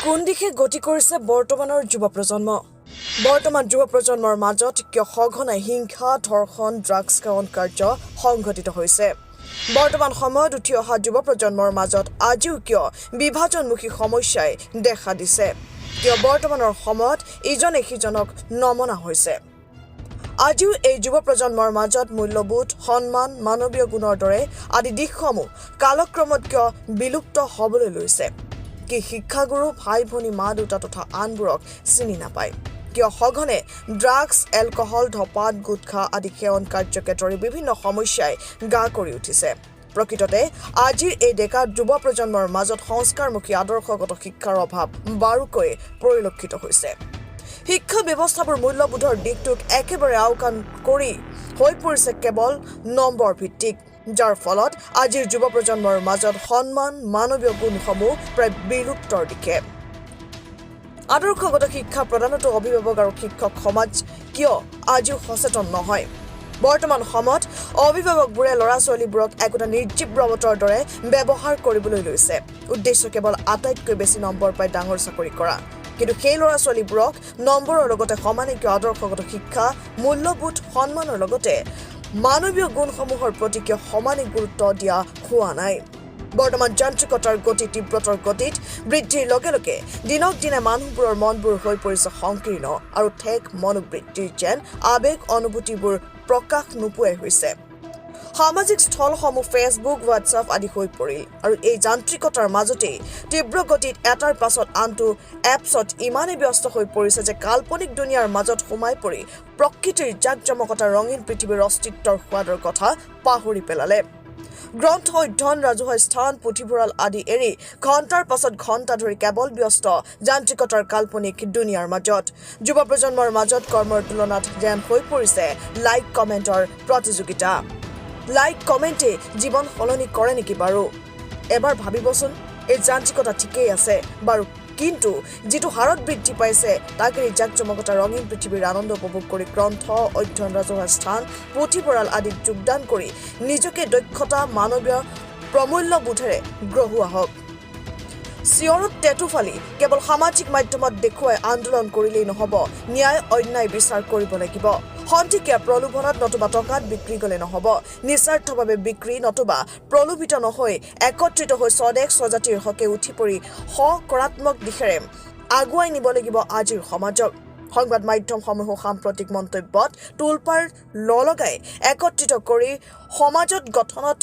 কোন দিশে গতি কৰিছে বৰ্তমানৰ যুৱ প্ৰজন্ম? বৰ্তমান যুৱ প্ৰজন্মৰ মাজত কিয় সঘনাই হিংসা, ধৰ্ষণ, ড্ৰাগছ সেৱন কাৰ্য সংঘটিত হৈছে? বৰ্তমান সময়ত উঠি অহা যুৱ প্ৰজন্মৰ মাজত আজিও কিয় বিভাজনমুখী সমস্যাই দেখা দিছে? কিয় বৰ্তমানৰ সময়ত ইজনে সিজনক নমনা হৈছে? আজিও এই যুৱ প্ৰজন্মৰ মাজত মূল্যবোধ, সন্মান, মানৱীয় গুণৰ দৰে আদি দিশসমূহ কালক্ৰমত কিয় বিলুপ্ত হ'বলৈ লৈছে? কি শিক্ষাগুৰু, ভাই ভনী, মা দেউতা তথা আনবোৰক চিনি নাপায়? কিয় সঘনে ড্ৰাগছ, এলকহল, ধপাত, গুটখা আদি সেৱন কাৰ্যকে ধৰি বিভিন্ন সমস্যাই গা কৰি উঠিছে? প্ৰকৃততে আজিৰ এই ডেকা যুৱ প্ৰজন্মৰ মাজত সংস্কাৰমুখী আদৰ্শগত শিক্ষাৰ অভাৱ বাৰুকৈ পৰিলক্ষিত হৈছে। শিক্ষা ব্যৱস্থাবোৰ মূল্যবোধৰ দিশটোক একেবাৰে আওকাণ কৰি হৈ পৰিছে কেৱল নম্বৰ ভিত্তিক, যাৰ ফলত আজিৰ যুৱ প্ৰজন্মৰ মাজত সন্মান, মানৱীয় গুণসমূহ প্ৰায় বিলুপ্তৰ দিশে। আদৰ্শগত শিক্ষা প্ৰদানতো অভিভাৱক আৰু শিক্ষক সমাজ কিয় আজিও সচেতন নহয়? বৰ্তমান সময়ত অভিভাৱকবোৰে ল'ৰা ছোৱালীবোৰক একোটা নিৰ্জীৱ ৰবটৰ দৰে ব্যৱহাৰ কৰিবলৈ লৈছে। উদ্দেশ্য কেৱল আটাইতকৈ বেছি নম্বৰ পাই ডাঙৰ চাকৰি কৰা। কিন্তু সেই ল'ৰা ছোৱালীবোৰক নম্বৰৰ লগতে সমানে কিয় আদৰ্শগত শিক্ষা, মূল্যবোধ, সন্মানৰ লগতে মানৱীয় গুণসমূহৰ প্ৰতি কিয় সমানে গুৰুত্ব দিয়া হোৱা নাই? বৰ্তমান যান্ত্ৰিকতাৰ গতি তীব্ৰতৰ গতিত বৃদ্ধিৰ লগে লগে দিনক দিনে মানুহবোৰৰ মনবোৰ হৈ পৰিছে সংকীৰ্ণ আৰু ঠেক মনোবৃত্তিৰ, যেন আৱেগ অনুভূতিবোৰ প্ৰকাশ নোপোৱাই হৈছে। সামাজিক স্থলসমূহ ফেচবুক, হোৱাটছআপ আদি হৈ পৰিল আৰু এই যান্ত্ৰিকতাৰ মাজতেই তীব্ৰ গতিত এটাৰ পাছত আনটো এপছত ইমানেই ব্যস্ত হৈ পৰিছে যে কাল্পনিক দুনিয়াৰ মাজত সোমাই পৰি প্ৰকৃতিৰ জাক জমকতা, ৰঙীন পৃথিৱীৰ অস্তিত্বৰ সোৱাদৰ কথা পাহৰি পেলালে। গ্ৰন্থ অধ্যয়ন, ৰাজহুৱা স্থান, পুথিভঁৰাল আদি এৰি ঘণ্টাৰ পাছত ঘণ্টা ধৰি কেৱল ব্যস্ত যান্ত্ৰিকতাৰ কাল্পনিক দুনিয়াৰ মাজত। যুৱ প্ৰজন্মৰ মাজত কৰ্মৰ তুলনাত যেন হৈ পৰিছে লাইক কমেণ্টৰ প্ৰতিযোগিতা। লাইক কমেণ্টে জীৱন সলনি কৰে নেকি বাৰু? এবাৰ ভাবিবচোন। এই যান্ত্ৰিকতা ঠিকেই আছে বাৰু, কিন্তু যিটো হাৰত বৃদ্ধি পাইছে তাক এৰি জাক জমকতা, ৰঙীন পৃথিৱীৰ আনন্দ উপভোগ কৰি গ্ৰন্থ অধ্যয়ন, ৰাজহুৱা স্থান, পুথিভঁৰাল আদিত যোগদান কৰি নিজকে দক্ষতা, মানৱীয় প্ৰমূল্যবোধেৰে গঢ়ো আহক। চিঞৰত টেটু ফালি কেৱল সামাজিক মাধ্যমত দেখুৱাই আন্দোলন কৰিলেই নহ'ব। ন্যায় অন্যায় বিচাৰ কৰিব লাগিব। খন্তেকীয়া প্ৰলোভনত নতুবা টকাত বিক্ৰী গ'লে নহ'ব। নিস্বাৰ্থভাৱে বিক্ৰী নতুবা প্ৰলোভিত নহৈ একত্ৰিত হৈ স্বদেশ, স্বজাতিৰ হকে উঠি পৰি সকাৰাত্মক দিশেৰে আগুৱাই নিব লাগিব আজিৰ সমাজক। সংবাদ মাধ্যমসমূহো সাম্প্ৰতিক মন্তব্যত তোলপাৰ নলগাই একত্ৰিত কৰি সমাজত গঠনত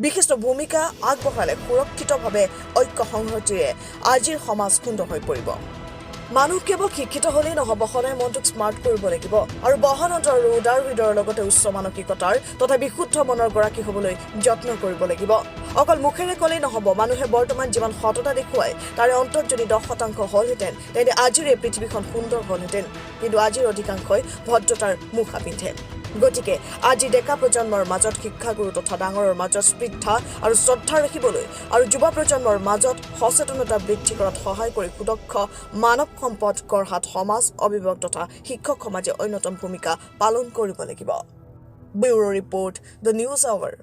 বিশিষ্ট ভূমিকা আগবঢ়ালে সুৰক্ষিতভাৱে ঐক্য সংহতিৰে আজিৰ সমাজ সুন্দৰ হৈ পৰিব। মানুহ কেৱল শিক্ষিত হ'লেই নহ'ব, সদায় মনটোক স্মাৰ্ট কৰিব লাগিব আৰু বহনতৰ আৰু উদাৰ হৃদয়ৰ লগতে উচ্চ মানসিকতাৰ তথা বিশুদ্ধ মনৰ গৰাকী হ'বলৈ যত্ন কৰিব লাগিব। অকল মুখেৰে ক'লেই নহ'ব। মানুহে বৰ্তমান যিমান সততা দেখুৱায়, তাৰে অন্তত যদি 10% হ'লহেঁতেন, তেন্তে আজিৰ এই পৃথিৱীখন সুন্দৰ হ'লহেঁতেন। কিন্তু আজিৰ অধিকাংশই ভদ্ৰতাৰ মুখা পিন্ধে। গতিকে আজি ডেকা প্ৰজন্মৰ মাজত শিক্ষাগুৰু তথা ডাঙৰৰ মাজত স্পৃহা আৰু শ্ৰদ্ধা ৰাখিবলৈ আৰু যুৱ প্ৰজন্মৰ মাজত সচেতনতা বৃদ্ধি কৰাত সহায় কৰি সুদক্ষ মানৱ সম্পদ গঢ়াত সমাজ, অভিভাৱক তথা শিক্ষক সমাজে অন্যতম ভূমিকা পালন কৰিব লাগিব। Bureau report, the news hour.